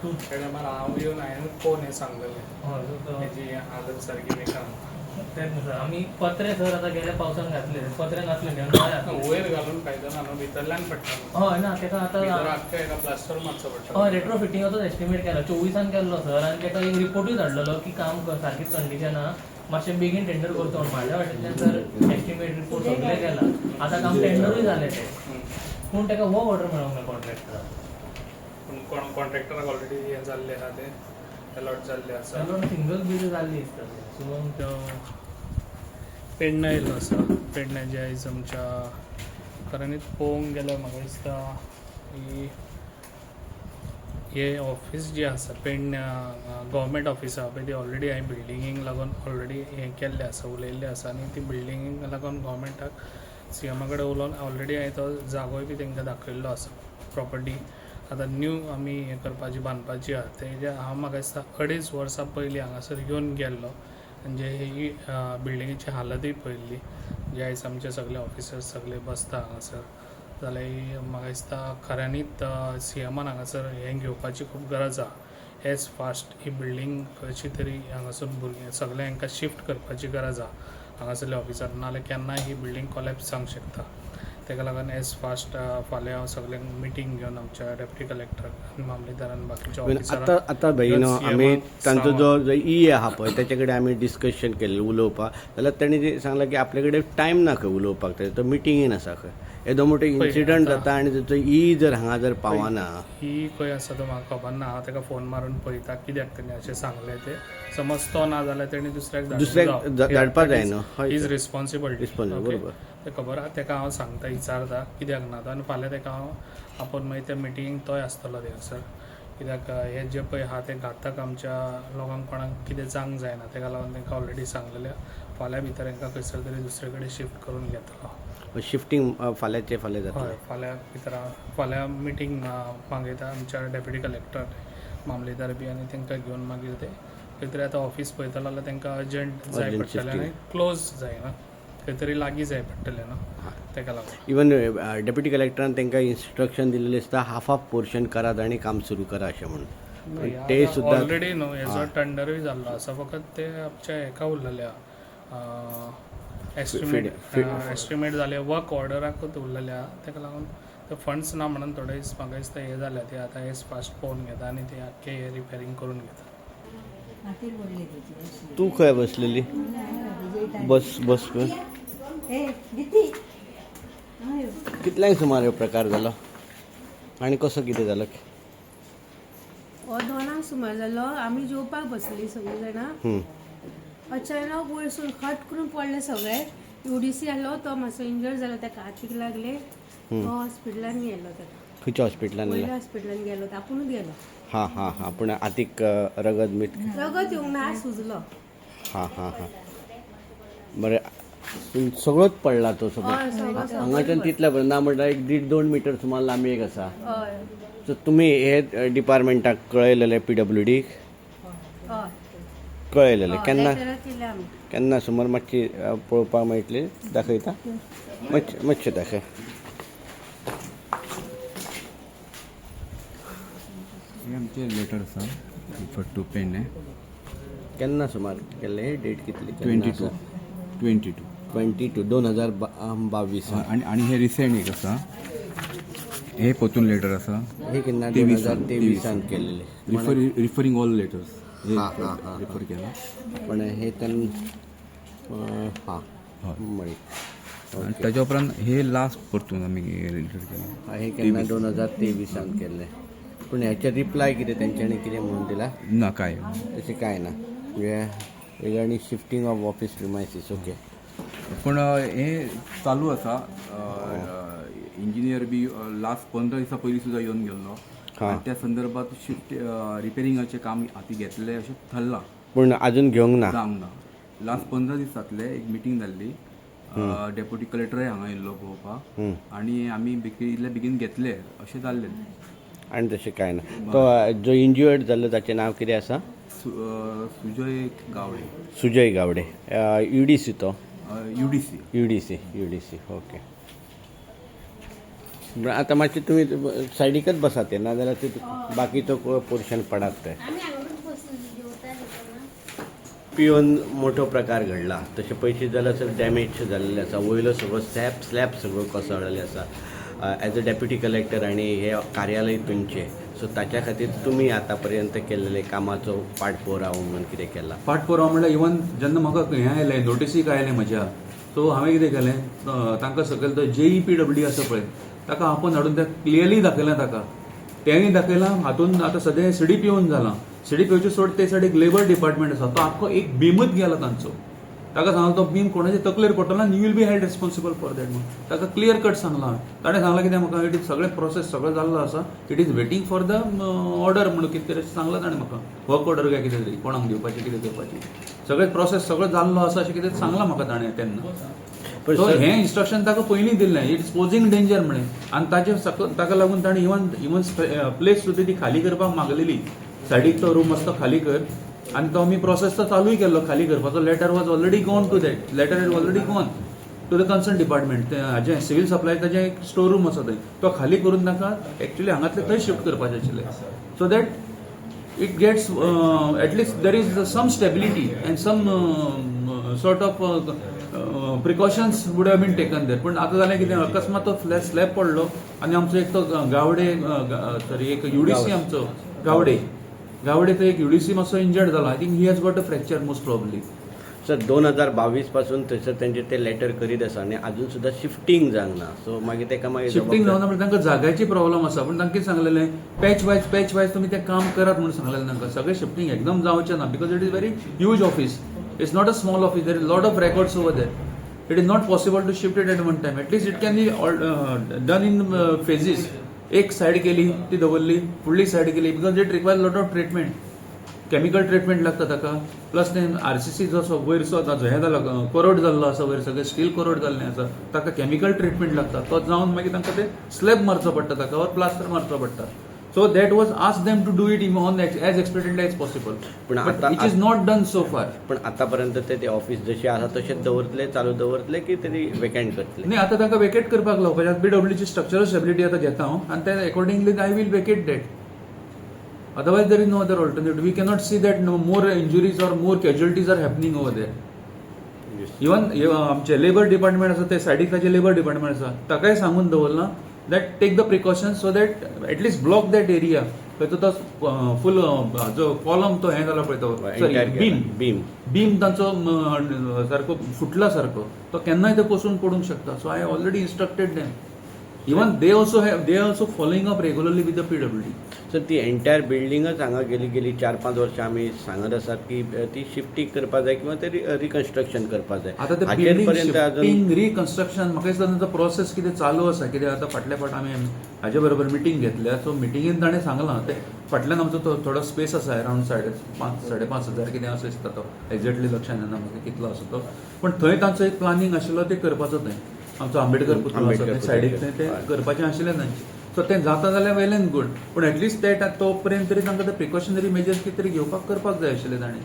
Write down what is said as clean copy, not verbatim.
त्या टायमार हांव येवन हांवें पळोवन हें सांगलेलें. हय सो तेजी हालत सारकी बेकार. तेच न्हू सर, आमी पत्रे सर आतां गेल्या पावसान घातले, पत्रे नासले न्ही, नळे आसले. वयर घालून फायदो ना न्हू, भितरल्यान पडटा न्हू. हय ना, तेका भितर आतां आख्खें हेका प्लास्टर मारचो पडटा. हय, रेट्रो फिटिंगाचोच एस्टिमेट केला, 24 केल्लो सर. आनी तेका एक रिपोर्टूय धाडलेलो की काम सारकीच कंडिशन आहा, मातशें बेगीन टेंडर करचो म्हणून. म्हाज्या वाटेंतल्यान सर एस्टिमेट रिपोर्ट सगळें केला, आतां काम टेंडरूय जालें तें, पूण तेका वर्क ऑर्डर मेळोंक ना कॉन्ट्रॅक्टराक. पूण कोण कॉन्ट्रॅक्टराक ऑलरेडी हें जाल्लें आहा, तें एलॉट जाल्लें आसा. सिंगल बील जाल्ली दिसता सो. तो पेडणा येयल्लो आसा. पेडण्या जे आयज आमच्या खऱ्यांनीच पळोवंक गेल्यार म्हाका दिसता ही हे ऑफीस जे आसा पेडण्या गव्हर्मेंट ऑफीस आहा पळय, ती ऑलरेडी हांवें बिल्डिंगेक लागून ऑलरेडी हें केल्लें आसा, उलयल्लें आसा. आनी ती बिल्डिंगेक लागून गव्हर्मेंटाक सीएमा कडेन उलोवन ऑलरेडी हांवें तो जागोय बी तांकां दाखयल्लो आसा. प्रॉपर्टी आतां न्यू आमी हें करपाची, बांदपाची आहा. तेजे हांव म्हाका दिसता 2.5 वर्सां पयलीं हांगासर येवन गेल्लो, म्हणजे ही बिल्डिंगेची हालतूय पळयल्ली, जे आयज आमचे सगळे ऑफिसर्स सगळे बसता हांगासर. जाल्यार म्हाका दिसता खऱ्यांनीच सीएमान हांगासर हें घेवपाची खूब गरज आहा. एज फास्ट ही बिल्डींग कशी तरी हांगासर भुरगे सगळे हांकां शिफ्ट करपाची गरज आहा हांगासरले ऑफिसर, नाजाल्यार केन्नाय ही बिल्डींग कोलॅप्स जावंक शकता. ताका लागून एज फास्ट फाल्यां हांव सगल्यांक मिटींग घेवन आमच्या डेप्युटी कलेक्टर आनी मामलेदारान बाकीच्या आतां आतां भाई न्हू, आमी तांचो जो जो ई आहा पळय तेचे कडेन आमी डिस्कशन केल्लें उलोवपाक, जाल्यार ताणें जें सांगलां की आपले कडेन टायम ना खंय उलोवपाक, ताचो तो मिटिंगेन आसा खंय. येदो मोठो इन्सिडंट जाता आनी ताचो ई जर हांगा जर पावना. ही खंय आसा तो म्हाका खबर ना. हांव ताका फोन मारून पळयता कित्याक तेणी अशें सांगलें तें. समज तो ना जाल्यार तेणी दुसऱ्याक. दुसऱ्याक धाडपाक जाय न्हू. हय. Is responsibility. Responsible, बरोबर. तें खबर आहा ताका. हांव सांगता, विचारता कित्याक ना तो. आनी फाल्यां ताका हांव आपोवन मागीर त्या मिटिंगेक तोय आसतलो थंयसर, कित्याक हे जे पळय आहा ते घातक आमच्या लोकांक कोणाक कितें जावंक जायना. ताका लागून तांकां ऑलरेडी सांगलेलें, फाल्यां भितर हांकां खंयसर तरी दुसरे कडेन शिफ्ट करून घेतलो. शिफ्टींग फाल्यांचे फाल्यां जातलें? हय, फाल्यां भितर हांव फाल्यां मिटींग मागयता आमच्या डेप्युटी कलेक्टर, मामलेदार बी, आनी तांकां घेवन मागीर ते खंय तरी आतां ऑफीस पळयतलो जाल्यार तांकां अर्जंट जाय Urgent पडटलें आनी क्लोज जाय न्हू, खंय तरी लागीं जाय पडटलें न्हू, ताका लागून. इवन डेप्युटी कलेक्टरान तांकां इन्स्ट्रक्शन दिलेलें आसता, हाफ हाफ पोर्शन करात आनी काम सुरू करा अशें म्हणून. ते सुद्दां ऑलरेडी न्हू हेजो टेंडरूय जाल्लो आसा, फकत ते आमच्या हेका उरलेले एस्टिमेट. एस्टिमेट जाले, वर्क ऑर्डराकूच उरलेले आहा. ताका लागून ते फंड्स ना म्हणून थोडे दीस म्हाका दिसता हे जाल्या. ते आतां एज फास्ट पळोवन घेता आनी ते आख्खे हे रिपेरींग करून घेता. तूं खंय बसलेली? बस बस खंय? कितल्यांक सुमार हो प्रकार जालो आनी कसो कितें जालो? हो 2 सुमार जालो. आमी जेवपाक बसली सगळीं जाणां, अचानक वयरसून खट करून पडले सगळे. UDC आसलो तो मातसो इंजर्ड जालो, ताका हातीक लागले, तो हॉस्पिटलान गेलो ताका. खंयच्या हॉस्पिटलान? वयल्या हॉस्पिटलान गेलो तो, आपुणूच गेलो. हां हां हां, पूण हातीक रगत मीठ? रगत येवंक ना, सुजलो. हां हां हां, बरें. सगळोच पडला तो सगळो? हय, सगळो. हांगाच्यान तितल्या पर्यंत ना म्हणल्यार एक 1.5-2 मिटर सुमार लांबी एक आसा. हय. सो तुमी हे डिपार्टमेंटाक कळयलेलें, PWDक? हय. कळयलेलें केन्ना? लेटरां केल्या आमी. केन्ना सुमार मातशी पळोवपाक मेळटली? दाखयता मातशें, मातशें दाखय. हे आमचे लेटर आसा रिफर टू पेडणे. केन्ना सुमार केल्लें, डेट कितली? 22, 22. 22, 2022. आनी आनी हे रिसेंट एक आसा, हे परतून लेटर आसा. हे केन्ना? 2023 केल्लेले. रिफरींग ऑल लेटर्स हे हां, हां, हां. रिफर केला. पण हे त्यांना हां मागीर. आनी ताच्या उपरांत हे लास्ट परतून आमी लेटर केला. हे केन्ना? 2023 केल्लें. पूण ह्याचे रिप्लाय कितें तेंच्यांनी कितें म्हणून दिला? ना, काय. तशें कांय ना, म्हणजे regarding shifting of office premises, okay. पूण हे चालू आसा. इंजिनियर बी लास्ट 15 दिसां पयलीं सुद्दां येवन गेल्लो आनी त्या संदर्भात शिफ्ट रिपेरिंगाचें काम हाती घेतलें अशें थारलां. पूण अजून घेवंक ना? जावंक ना. लास्ट 15 दीस जातले, एक मिटींग जाल्ली, डेप्युटी कलेक्टरय हांगा येयल्लो पळोवपाक आनी आमी इतले बेगीन घेतले अशें जाल्लें. आनी तशें कांय ना. तो जो इंज्युअर्ड जाल्लो ताचें नांव कितें आसा? सुजय गावडे. सुजय गावडे, UDC तो? UDC. UDC, UDC, okay. आतां मातशें तुमी सायडीकच बसात ते, नाजाल्यार ते बाकीचो पोर्शन पडात ते. आमी हांगाच बसून जेवता जेवतना. पिवन मोठो प्रकार घडला, तशें पयशे जाल्यार सर डॅमेज जाल्लें आसा, वयलो सगळो स्लॅब सगळो कोसळलेलो आसा. एज अ डेप्युटी कलेक्टर आनी हे कार्यालय तुमचें, सो ताच्या खातीर तुमी आतां पर्यंत केल्ले कामाचो पाठपुरावो म्हणून कितें केला? पाठपुरावो म्हणल्यार इवन जेन्ना म्हाका हें आयलें, नोटिसीक आयलें म्हज्या, सो हांवें कितें केलें, तांकां सकयल तो जेई पी डब्ल्यू आसा पळय, ताका आपोवन हाडून तें क्लियरली दाखयलें ताका, तेंय दाखयलां. हातून आतां सद्या सी डी पी ओन जालां, सी डी पी ओचे सोड ते सायडीक लेबर डिपार्टमेंट आसा, तो आख्खो एक बीमच गेला तांचो. ताका सांगला तो बीम कोणाच्या तकलेर पडटलो आनी you will be held responsible for that म्हणून ताका क्लियर कट सांगलां हांवें. ताणें सांगलां कितें म्हाका, it is सगळें प्रोसेस सगळें जाल्लो आसा, it is waiting for the order म्हणून कितें तरी सांगलां ताणें म्हाका, वर्क ऑर्डर काय कितें तरी कोणाक दिवपाचें कितें करपाचें सगळें प्रोसेस सगळें जाल्लो आसा अशें कितें सांगलां म्हाका ताणें तेन्ना. पण सो सर- हें इन्स्ट्रक्शन ताका पयलीं दिल्लें, it is posing danger म्हणें, आनी ताचे ताका लागून ताणें इवन इवन प्लेस सुद्दां ती खाली करपाक मागलेली, सायडीक तो रूम आसा तो खाली कर, आनी तो आमी प्रोसेस तो चालूय केल्लो खाली करपाचो. Letter was already gone to that, letter is already gone to the concern department. ते हाजें सिवील सप्लाय ताजें एक स्टोर रूम आसा थंय, तो खाली करून ताका एक्चुअली हांगातले थंय शिफ्ट करपाचें आशिल्लें, so that it gets at least there is some stability and some sort of precautions would have been taken there. पण आता जालें कितें, अकस्मात तो स्लॅब पडलो आनी आमचो एक तो गावडे, सॉरी, एक युडीसी आमचो गावडे, गावडे तो एक युडीसी मातसो इंजर्ड जाला. I think he has got a fracture most probably. Sir, 2022 पासून थंयसर तेंचे ते लेटर करीत आसा आनी आजून सुद्दां शिफ्टींग जावंक ना, सो मागीर तेका मागीर शिफ्टींग जावना म्हणजे तांकां जाग्याची प्रॉब्लम आसा, पूण तांकां कितें सांगलेलें, पॅच वायज पॅच वायज तुमी तें काम करात म्हणून सांगलेलें तांकां. सगळें शिफ्टींग एकदम जावचें ना because it is very huge office, it's not a small office, there is lot of records over there. It is not possible to shift it at one time, at least it can be done in phases. एक side केली ती दवरली, फुडली side केली, because it require lot of treatment, chemical treatment लागता ताका, plus ते RCC जो वयर सो ताजो हें जाला, कोरोड जाल्लो आसा वयर, सगळें स्टील कोरोड जाल्लें आसा, ताका केमिकल ट्रिटमेंट लागता, तो जावन मागीर तांकां ते स्लॅब मारचो पडटा ताका वा प्लास्टर मारचो पडटा. So that was ask them to do it on as expeditely as possible, पूण आतां- which is not done so far. पण आतापर्यंत ते ऑफिस जशें आसा तशेंच दवरतले, चालू दवरतले की तरी वेकेंट करतले? न्ही, आतां तांकां वेकेट करपाक लावपाचें. पीडब्ल्यूची स्ट्रक्चरल स्टेबिलिटी आतां घेता हांव आनी ते accordingly I will vacate that. Otherwise there is no other alternative. We cannot see that no more injuries or more casualties are happening over there. Even आमचे लेबर डिपार्टमेंट आसा ते सायडीक, ताचे लेबर डिपार्टमेंट आसा, ताकाय सांगून दवरलां that take the precaution so that at least block that area. खंय तो फूल हाजो कॉलम तो हें जाला पळय तो, सॉरी, बीम, बीम, बीम तांचो सारको फुटला सारको, तो केन्नाय ते कोसळून पडूंक शकता. So I already instructed them, even they also following up regularly with the PWD. Sir, ती एंटायर बिल्डिंगच हांगा गेली गेली 4-5 वर्सां आमी सांगत आसात की ती शिफ्टींग करपाक जाय किंवा ते रिकन्स्ट्रक्शन करपाक जाय. आतां ते हाचेर बिल्डींग पर्यंत अजून शिफ्टींग रिकन्स्ट्रक्शन म्हाका दिसता तांचो प्रोसेस कितें चालू आसा. कित्याक आतां फाटल्या फावट आमी हाजे बरोबर मिटींग घेतल्या, सो मिटिंगेन ताणें सांगलां ते फाटल्यान आमचो तो थोडो स्पेस आसा, अरावंड 5.5 5.5 हजार कितें असो दिसता, तो एक्झॅक्टली लक्षात येना म्हाका कितलो आसा तो, पण थंय तांचो एक प्लानिंग आशिल्लो ते करपाचो, थंय आमचो आंबेडकर पुतळो आसा आंबेडकर थंय सायडीक थंय ते करपाचें आशिल्लें तांचें. सो तें जाता जाल्यार वेल एंड गूड, पूण एटलिस्ट ते तो पर्यंत तरी तांकां ते प्रिकॉशनरी मेजर्स कितें तरी घेवपाक करपाक जाय आशिल्लें ताणें.